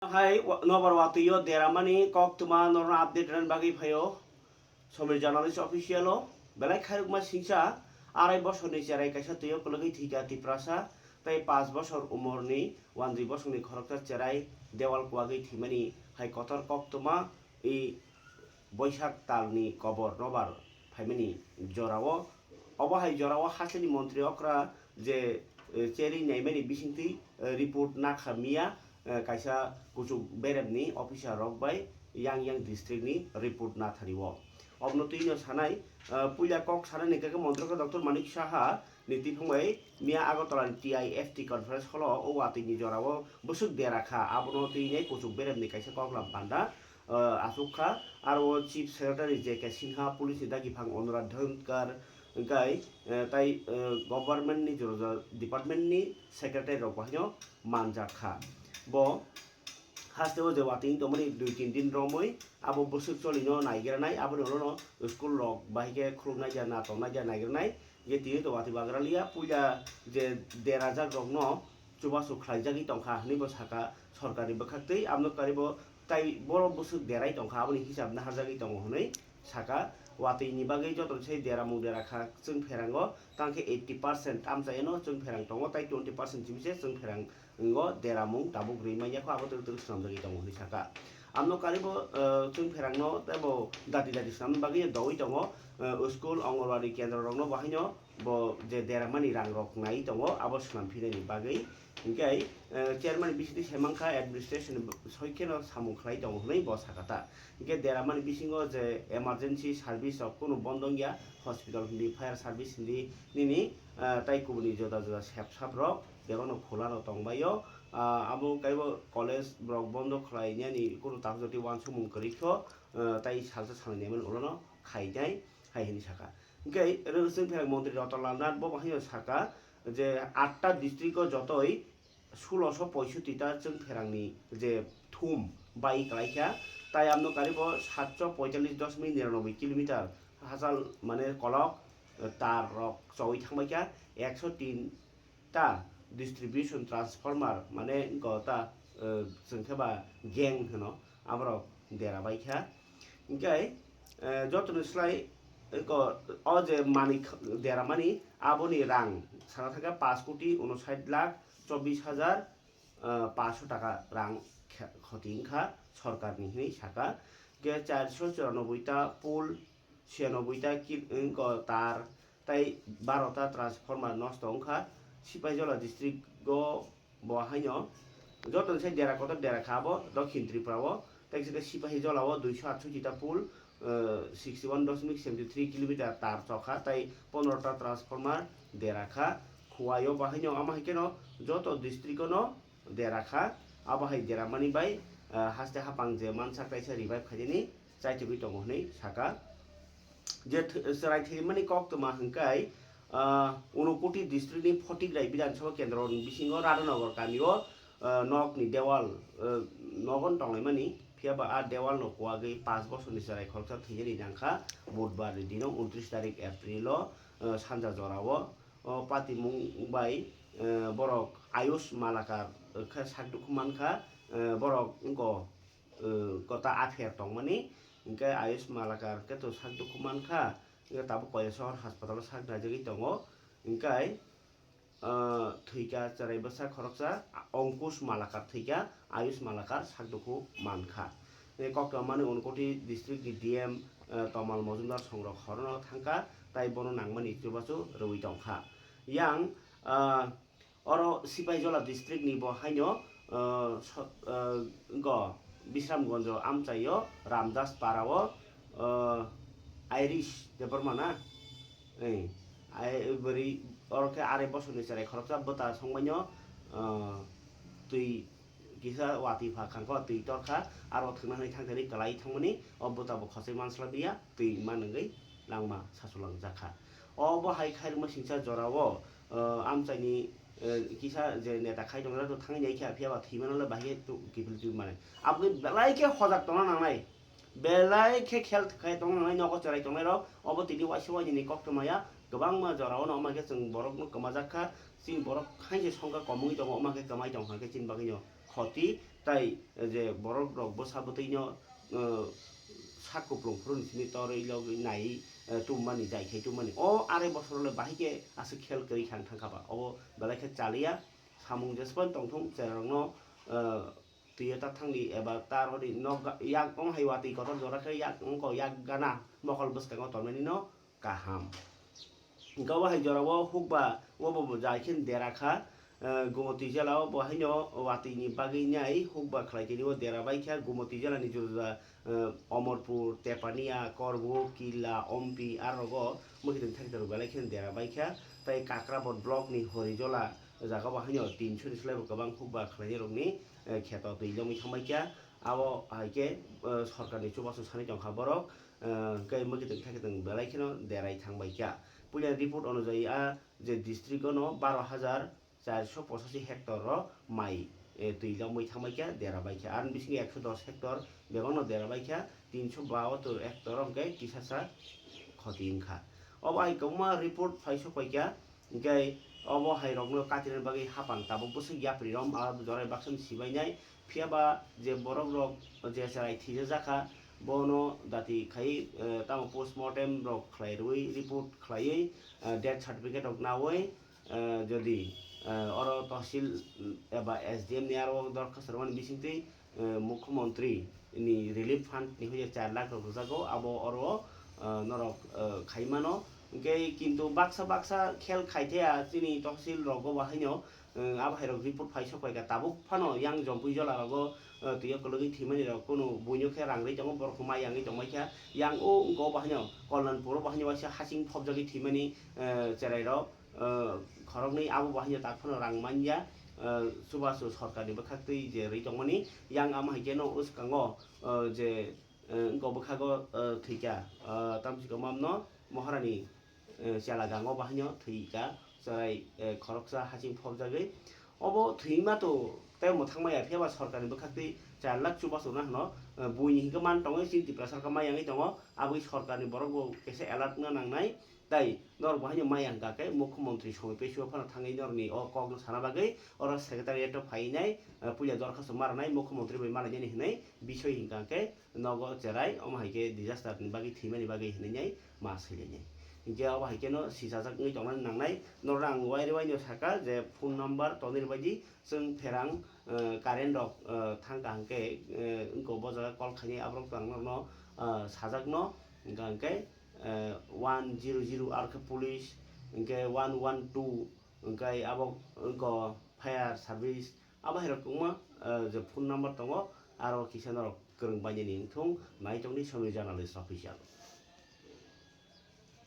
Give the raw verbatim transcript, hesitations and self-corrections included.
Hai wa-, nobar watwi o deramani koktwma norno update rwna bagwi phaio. Somir Journalist Official o belai khairokma singsa arai bosorni cherai kaisa twiyo kwlwgwi thwikha Tiprasa tei pash bosor umorni uandri bosongni khoroksa cherai dewal kuwagwi thwimani hai kotor koktwma i Boisak talni kobor nobar phaimani jorao, obo hai jorao hasteni montri okra je, eh, cherwi naimani bisingtwi, eh, report nakha miya, eh, kaisa kuchuk beremni officer rok bai yang yang district ni report nathani o. Obno twino sanai, eh, puila kok sanani khe montri okra Doctor Manik Saha ni tiphang bai miya Agartala ni T I F T conference hall o o watwi ni jorao bwswk dera kha, abono twi nai kuchuk beremni kaisa koklam panda, eh, achuk kha. Aro o Chief Secretary J K Sinha, Police ni dagiphang Anurag Dhonkar, hwnkhe, eh, tai, eh, Government ni jora jora department ni secretary rok bo haino manjak kha. Bo haste o je watwi tongmani dui tin din romwi abo bwswk cholino naigranai, aboni ulo no school rok bahai khe khuluknai ya na tongnai ya naigranai, je tini to watwi bagralia puila je derajak rokno chubachu khlaijagwi tongkha hwnwi bo sakha sorkarni bwkhaktwi, aboni karibo tai borok bwswk derai tongkha aboni hisab naharjagwi tongo hwnwi sakha. Watwi ni bagwi joto se deramung dera kha chwng pherango, tangkhe eighty percent amchaino chwng pherang tongo, tai twenty percent simi se chwng pherang wngo, deramung tabuk rwi manya kho abo twrwk twrwk swnamjagwi tongo hwnwi sakha. Amno karibo, eh, chwng pherangno tei bo dati dati swnamna bagwi dogwi tongo, eh, school, Anganwadi kendro rokno bo haino bo je deramani rang rok nai tongo abo swnam phinani bagwi. Hinkhe, eh, chairman bisingtwi sai mankha administration ni soi kheno samung khlai tongo hwnwi bo sakha ta. Hinkhe deramani bisingo je emergency service rok kunu bondo wngya, hospital hindi, fire service hindi nini, eh, tai kubuni juda juda sep sap rok bebakno khulano tongbaio. Ah, abo kaibo college borok bondo khlainani kunu takjotwi uansukmung kwrwi kho, ah, tai salsa salnwi naimani ulono khainai hai hwnwi sakha. Hinkhe rwchwng pherang montri Ratan Lal Nath bo haino sakha je atta district o jotoi sulosho poisotti ta chwng pherangni je thum bai klaikha, tai amno karibo satso poitallis doshmik niranoboi kilometer hachal mane kolok, eh, tar rok chowui thangbaikha, ekso tin ta distribution transformer mane wngkha ta, eh, chwng khe ba gang hwno, aborok dera baikha. Hinkhe, eh, jotoni slai wngkha o je manwi kh-, deramani aboni rang sana thangkha pash koti unosait lakh chobbish hajar, eh, pash taka rang khe-, khoti wngkha sorkarni hinwi sakha. Hinkhe charso choranobboi ta pole, chiyanobboi ta ki-, wngkha tar, tai baro ta transformer nosto wngkha. Sipaijola district o bo haino joto ni sai dera kotor dera kha abo Dokhin Tripura o, tai kisa Sipahijola o duiso atsoi ta pole, eh, sixty one dosmik seventy three kilometer tar chokha, tai pondro ta transformer dera kha. Khuwai o bo haino, ama hai kheno joto district o no dera kha. Abo hai dera mani bai, eh, haste hapang je mansak kaisa revive khainani chaitugwi tongo hwnwi sakha. Je th-, chwrai thwimani koktwma hwnkhe, ah, Unakoti district ni Photigrai Bidhan Sabha Kendro ni bisingo Radhanagar kami o, ah, nok ni dewal, ah, nogon tonglaimani, phiya ba a dewal no kuwagwi pash bosor ni chwrai khoroksa thwinani nangkha Budhbar ni dino untris tarik April o, ah, sanja jora o, o patimung bai, ah, borok Ayush Malakar, ah, khe sak dukhu mankha, ah, borok wngkha, eh, kota apher tongmani, hinkhe Ayush Malakar khe to sak dukhu mankha, hinkhe tabuk Koilasahar haspatalo sak naijagwi tongo, hinkhe, eh, thwikha chwrai bwsa khoroksa, Ankush Malakar thwikha, Ayush Malakar sak dukhu mankha. Tei koktwma mani Unakoti district ni D M, eh, Tomal Mojumdar songrok horono thangkha, tai bono nangmani chubachu rwui tongkha. Yang, eh, Oro Sipaijola district ni bo haino, eh, so-, eh, go Bisramganj amchai o Ramdas para o, eh, Irish Debbarma na, eh, ai bwrwi oro khe arai bosor ni chwrai khoroksa bwta songmai no, eh, twi kisa watwi pha khangkho twi torkha, aro thwngna hwnwi thangthani kwlai thangmani o bwta bo khosai mansla biya twi manwgwi langma sachulang jakha. Obo hai khairokma singcha jorao, eh, amchaini, eh, kisa je neta khai tongnai rok thangwi nai khe, phiya ba thwimano le bahai khe tu-, kiphil twi mane. Aboni belai khe hojak tongna nangnai, belai khe khel khai tongna nangnai, nogo cherai tongnai rok. Obo tini waisa wainini koktwma ya, kwbangma jorao no wngma khe chwng borok no kwmajak kha, chini borok hai se songkha komungwi tongo, wngma khe kwmai tong kha khe chini bagwi no khoti Tai je borok rok bwsa bwtwi no sak kuplung phuru ni simi torwi logwi nai tummani jai khai tummani o arai bosor le bahai khe aswk khel kwrwi khang thang kha ba obo belai khe chaliya samung jespan tongthung cherarok no twi ta thangdi eba tar hori nok yak ong hai watwi kotor jora khe yak ongko yak gana mokol bwskango tongnani no kaham. Hingke obo hai jora o hukba obo bo jai khe dera kha, eh, Gumoti jela o bo haino watwi ni bagwi nai hukba khlai tini o dera bai kha Gumoti jela ni juda juda, eh, Omorpur, Tepania, Korbuk, Killa, Ompi, aro go mwkhitwng thakitwng belai khe dera bai kha. Tai Kakrabot block ni Horijola jaga bo haino tinso ni slai bo kwbang hukba khlai rok ni, eh, kheto twi lomwi thangbai kha. Abo hai khe, eh, sorkar ni chubachu sanwi tong kha borok. Hwnkhe mwkhitwng thakitwng belai kheno derai thangbai kha. Puila report onujai a je district o no baro hajar charso pochashi hectare o mai, eh, twi lomwi thangbai kha, dera bai kha. Aroni bisingo ekso dos hectare bebak no dera bai kha, tinso bahatur hectare o hwnkhe kisasa khoti wngkha. Obo hai kwbangma report phai sok pai kha. Hingke obo hai rokno katirani bagwi hapang tabuk bwswk yapri rom a jorai baksa sibainai. Phiya ba je borok rok je cherai thwijajak kha, bono dati khai, eh, tamo postmortem rok khlai rwi report khlaiwi, eh, death certificate rok nawi, eh, jodi, eh, oro tahsil, mm, eba S D M ni aro dorkhasto rwmani bisingtwi, eh, Mukhyamantri ni relief fund ni hoye char lakh rok rwjago, abo oro, eh, norok, eh, khai mano. Hingke kintu baksa baksa khel khaithaya chini tahsil rogo bahaino, eh, abo hai rok report phai sok pai kha tabuk phano yang Jompui jola rogo, eh, twi o kwlwgwi thwimani rok kunu buino khe rang rwi tongo borok mai yangwi tongbai kha yang o wngkha o bahaino Kalyanpur o bahaino waisa hasing phobjagwi thwimani, eh, cherai rok. Eh, khoroknwi abo bahaino tak phano rang manya, eh, chubachu sorkarni bwkhaktwi je rwi tongmani yang amo hai khe no uskango, eh, je, eh, wngkha bwkhago, eh, thwikha, eh, tamsiko mamno Maharani, eh, chela gango bahaino thwikha cherai, eh, khoroksa hasing phobjagwi. Obo thwima to tei mwthangmaya phiya ba sorkarni bwkhaktwi char lakh chubachu na hwno, eh, buini hinkhe man tongo chini Tiprasa kha mayangwi tongo aboni sorkarni borok bo kisa alert wngna nangnai. Tai norok bo haino maya hwnkha khe Mukhyamantri Somi Pesio phano thangwi norokni o kokno sana bagwi oro secretariat o phainai, eh, puila dorkhasto ma rwnai Mukhyamantri bai malainani hwnwi bisoi hwnkha khe nogo cherai omo hai khe disaster ni bagwi thwimani bagwi hwnwi nai ma swilainai. Hinkhe obo hai kheno sijajak wngwi tongnani nangnai norok ang wai rwai no saka je phone number tonwi rwbaidi chwng pherang, eh, current rok, eh, thang kaham khe, eh, wngkha bo jaga call khainai aborok ang norokno, eh, sajakno hwnkha hwnkhe, eh, one zero zero aro khe police, hwnkhe one one two, hwnkhe abo wngkha fire service, abo hai rok kwbangma, eh, je phone number tongo, aro kisa norok kwrwng bainani wngthung, naitok ni Somni Journalist Official.